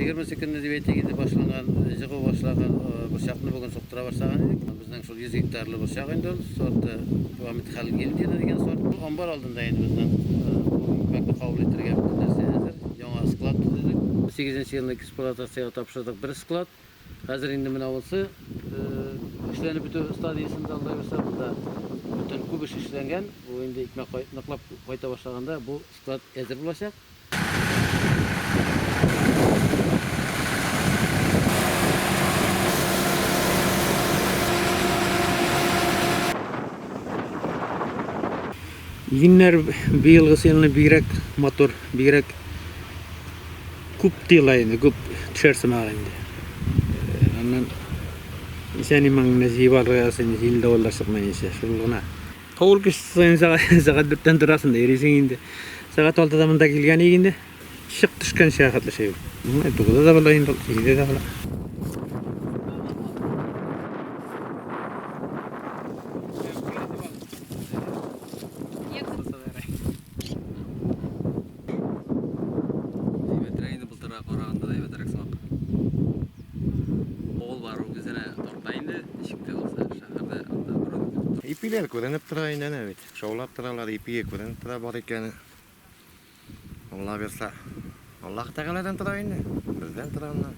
Егерменче көнне дип әйтик инде башланган, җыгу башлаган борчакны бүген суктыра башлаган идек. Безнең шул 100 гектарлы борчак инде ул, сорты Память Хальгильдина дигән сорт. Бу амбар алдында инде безнең бу икмәкне кабул итәргә бөтен нәрсә әзер. Яңа склад төзедек. Сигезенче елны эксплуатациягә тапшырдык бер склад. Хәзер инде менә монысы эшләнеп бетү стадиясендә, Алла боерса, монда бөтен күп эш эшләнгән. Бу инде икмәк ныклап кайта башлаганда бу склад әзер булачак. Игеннәр быелгысы елны бигрәк матур, бигрәк күп тыела инде, күп төшәр сымак инде. Аннан исән-иман гына җыеп алырга язсын, җил давыллар чыкмаенча, шул гына. Авыл кешесе саен сәгать дүрттән торасың да йөрисең инде. Сәгать алтыда монда килгән идек инде. Чык төшкәнчә хәтле шәй. Тугызда да була инде, җидедә дә була. Әйбәтрәк инде былтырга караганда да әйбәтрәк сымак. Авыл бару үзенә тарта инде, ничек тә булса, шәһәрдә анда берүк көтеп тор. Ипиләр күренеп тора инде әнә бит. Шаулап торалар, ипие күренеп тора бар икәне. Алла бирса. Аллаһ Тәгаләдән тора инде. Бездән тора аннан.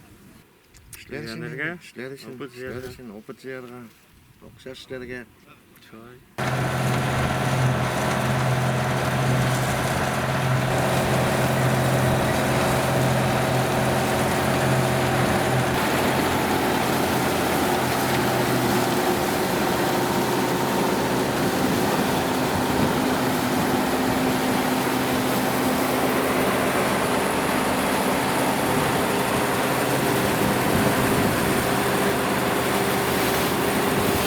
Эшләр өчен, эшләр өчен, эшләр өчен, опыт җыярга, акча эшләргә. Шулай.